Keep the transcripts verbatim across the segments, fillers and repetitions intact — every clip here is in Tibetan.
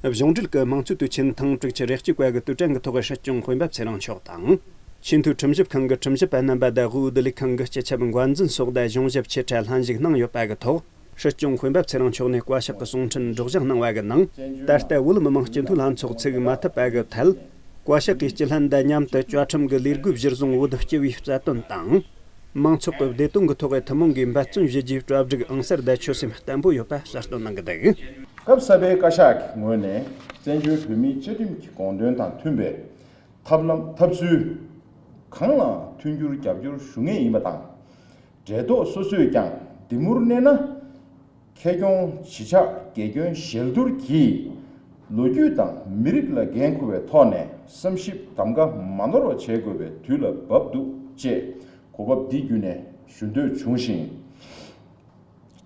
གཞུང་འབྲེལ་གྱི་དམངས་གཙོའི་དུས་ཆེན་ཐེངས་དྲུག་ཅུ་རེ་གཅིག་པ་གི་དུས་དྲན་གྱི་ཐོག་སྲིད་སྐྱོང་སྤེན་པ་ཚེ་རིང་མཆོག་དང་། ཆེས་མཐོའི་ཁྲིམས་ཞིབ་ཁང་གི་ཁྲིམས་ཞིབ་པ་རྣམ་པ་དང་དབུས་བོད་ལས་ཁང་གི་སྤྱི་ཁྱབ་འགན་འཛིན་སོགས་དང་གཞུང་ཞབས་ཆེ་ཕྲ་ལྷན་ཞུགས་གནང་ཡོད་པ་གི་ཐོག་སྲིད་སྐྱོང་སྤེན་པ་ཚེ་རིང་མཆོག་ནས་བཀའ་ཤག་གི་གསུང་འཕྲིན་སྒྲོག་སྦྱང་གནང་བ་གི་ནང་། ད་ལྟ་བོད་མི་མང་སྤྱི་འཐུས་ལྷན་ཚོགས་ཚུགས་མ་ཐུབ་པ་གི་ཐད། བཀའ་ཤག་གིས་སྤྱི་ལྷན་དང་མཉམ་དུ་བཅའ་ཁྲིམས་ཀྱི་ལས་བགོས་གཞིར་བཟུང་བོད་སྤྱི་པའི་རྩ་དོན་དང་། མང་ཚོགས་ཀྱི་བདེ་དོན་གྱི་ཐོག་ཐུན་མོང་གིས་འབད་བརྩོན་ཞུ་རྒྱུའི་གྲ་སྒྲིག་ཨང་གསར་དང་ཆོད་སེམས་བརྟན་པོ་ཡོད་པ་གསལ་སྟོན་གནང་གི་འདུག་སྐབས་གསར་པའི་བཀའ་ཤག་གི་ངོས་ནས་བཙན་བྱོལ་བོད་མིའི་བཅའ་ཁྲིམས་ཀྱི་དགོངས་དོན་དང་མཐུན་པའི་ཐབས་ལམ་ཐབས་ཚུལ་གང་ལའང་མཐུན་འགྱུར་རྒྱབ་སྐྱོར་ཞུ་ངེས་ཡིན་པ་དང་། འབྲེལ་ཐོག་སོ་སོས་ཀྱང་འདི་མུར་གནས་ན། ཁེ་གྱོང་ཇི་ཆགས་དགེ་སྐྱོན་ཞལ་བསྡུར་གྱིས། ལོ་རྒྱུས་དང་མི་རིགས་ལ་འགན་འཁུར་བའི་ཐོག་ནས་བསམ་ཞིབ་གདམ་ག་མ་ནོར་བ་བྱེད་དགོས་པའི་དུས་ལ་བབ་འདུག་ཅེས་གོ་སྐབས་འདི་བརྒྱུད་ནས་ཞུ་འདོད་བྱུང་ཞིང་།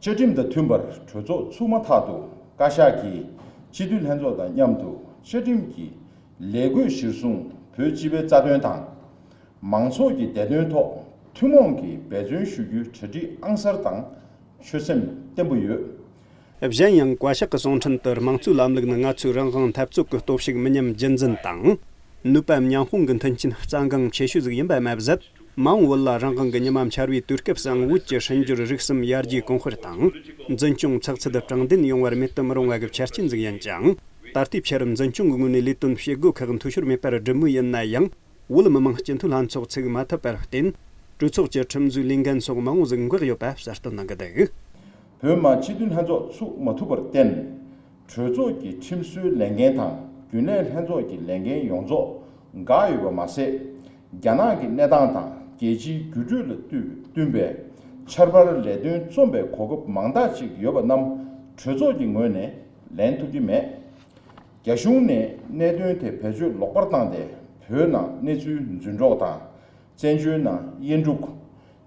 བཅའ་ཁྲིམས་དང་མཐུན་པར་གྲོས་ཚོགས་ཚུགས་མ་ཐག་ཏུ་བཀའ་ཤག་གིས་སྤྱི་འཐུས་ལྷན་ཚོགས་དང་མཉམ་དུ་བཅའ་ཁྲིམས་ཀྱི་ལས་བགོས་གཞིར་བཟུང་བོད་སྤྱི་པའི་རྩ་དོན་དང་། མང་ཚོགས་ཀྱི་བདེ་དོན་ཐོག་ཐུན་མོང་གིས་འབད་བརྩོན་ཞུ་རྒྱུའི་གྲ་སྒྲིག་ཨང་གསར་དང་ཆོད་སེམས་བརྟན་པོ་ཡོད། གཞན་ཡང་བཀའ་ཤག་གི་གསུང་འཕྲིན་དུ་དམངས་གཙོའི་ལམ་ལུགས་ནི་ང་ཚོའི་རང་དབང་འཐབ་རྩོད་ཀྱི་སྟོབས་ཤུགས་མི་ཉམས་རྒྱུན་འཛིན་དང་། ནུས་པའམ་མཉམ་སྤུངས་ཀྱི་མཐུན་རྐྱེན་རྩ་འགངས་ཆེ་ཤོས་ཟིག་ཡིན་པ་མ་ཟད། མ་འོངས་བོད་ལ་རང་དབང་གི་ཉི་མ་འཆར་བའི་དུས་སྐབས་སུའང་བོད་ཀྱི་ཧྲིན་འབྱོར་རིག་གསུམ་ཡར་རྒྱས་གོང་སྤེལ་དང་། འཛིན་སྐྱོང་ཚགས་ཚུད་དྲང་བདེན་ཡོང་བར་མེད་དུ་མི་རུང་བ་གི་ཆ་རྐྱེན་ཟིག་ཡིན་ཅིང་། ད་ལྟའི་ཆར་འཛིན་སྐྱོང་གི་ངོས་ནས་ལས་དོན་བྱེད་སྒོ་ཁག་འཐུས་ཤོར་མེད་པར་སྒྲུབ་མུས་ཡིན་ན་ཡང་། བོད་མི་མང་སྤྱི་འཐུས་ལྷན་ཚོགས་ཚུགས་མ་ཐུབ་པར་བརྟེན། གྲོས་ཚོགས་ཀྱི་ཁྲིམས་བཟོའི་ལས་འགན་སོགས་མང་བོ་ཟིག་འགོར་ཡོད་པ་གསལ་སྟོན་གནང་གི་འདུག་བོད་མི་སྤྱི་འཐུས་ལྷན་ཚོགས་ཚུགས་མ་ཐུབ་པར་བརྟེན། གྲོས་ཚོགས་ཀྱི་ཁྲིམས་བཟོའི་ལས་འགན་དང་རྒྱུན་ལས་ལྷན་ཚོགས་ཀྱི་ལས་འགན་ཡོངས་རྫོགས་འགག་ཡོད་པ་མ་ཟད། རྒྱ་ནག་གི་གནས་སྟངས་དང་རྒྱལ་སྤྱིའི་འགྱུར་འགྲོས་ལ་བསྟུན་བསྟུན་པའི་ཆར་པར་ལས་དོན་རྩོམ་པའི་གོ་སྐབས་མང་དག་ཅིག་ཡོད་པ་རྣམས་གྲོས་ཚོགས་ཀྱི་ངོས་ནས་ལེན་ཐུབ་ཀྱི་མེད། རྒྱ་གཞུང་ནས་གནད་དོན་དེ་བེད་སྤྱོད་ལོག་པར་བཏང་སྟེ། བོད་ནང་གནས་ཚུལ་རྫུན་སྒྲོག་དང་། བཙན་བྱོལ་ནང་དབྱེན་དཀྲུག་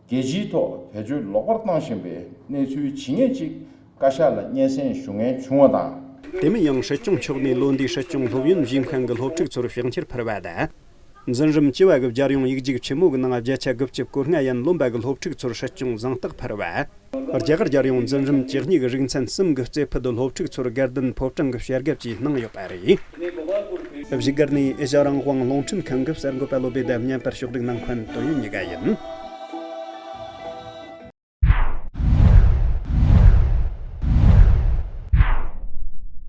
རྒྱལ་སྤྱིའི་ཐོག་བེད་སྤྱོད་ལོག་པར་བཏང་བཞིན་པའི་གནས་ཚུལ་ཇི་སྙེད་ཅིག་བཀའ་ཤག་ལ་སྙན་སེང་ཞུ་མཁན་བྱུང་བ་དང་། དེ་མིན་ཡང་སྲིད་སྐྱོང་མཆོག་ནས་ལོ་འདིའི་སྲིད་སྐྱོང་སློབ་ཡོན་བཞེས་མཁན་གྱི་སློབ་ཕྲུག་ཚོར་ཞིང་ཆར་ཕུལ་བ་དང་། འཛིན་རིམ་བཅུ་བ་གི་རྒྱལ་ཡོངས་ཡིག་རྒྱུགས་ཆེན་མོ་གི་ནང་བརྒྱ་ཆ་དགུ་བཅུ་གོ་ལྔ་ཡན་ལོན་པ་གི་སློབ་ཕྲུག་ཚོར་སྲིད་སྐྱོང་གཟེངས་རྟགས་ཕུལ་བ། རྒྱ་གར་རྒྱལ་ཡོངས་འཛིན་རིམ་བཅུ་གཉིས་ཀྱི་རིག་ཚན་གསུམ་གྱི་རྩེ་ཕུད་དུ་སློབ་ཕྲུག་ཚོར་དགའ་ལྡན་ཕོ་བྲང་གི་བྱ་དགབ་ཅིག་གནང་ཡོད་པ་རེད། བཞུགས་སྒར་ནས་ཨེ་ཤ་རང་དབང་རླུང་འཕྲིན་ཁང་གི་གསར་འགོད་པ་བློ་བདེ་དང་བརྙན་པར་ཕྱོགས་སྒྲིག་གནང་མཁན་དོན་ཡོད་གཉིས་ཀ་ཡིན།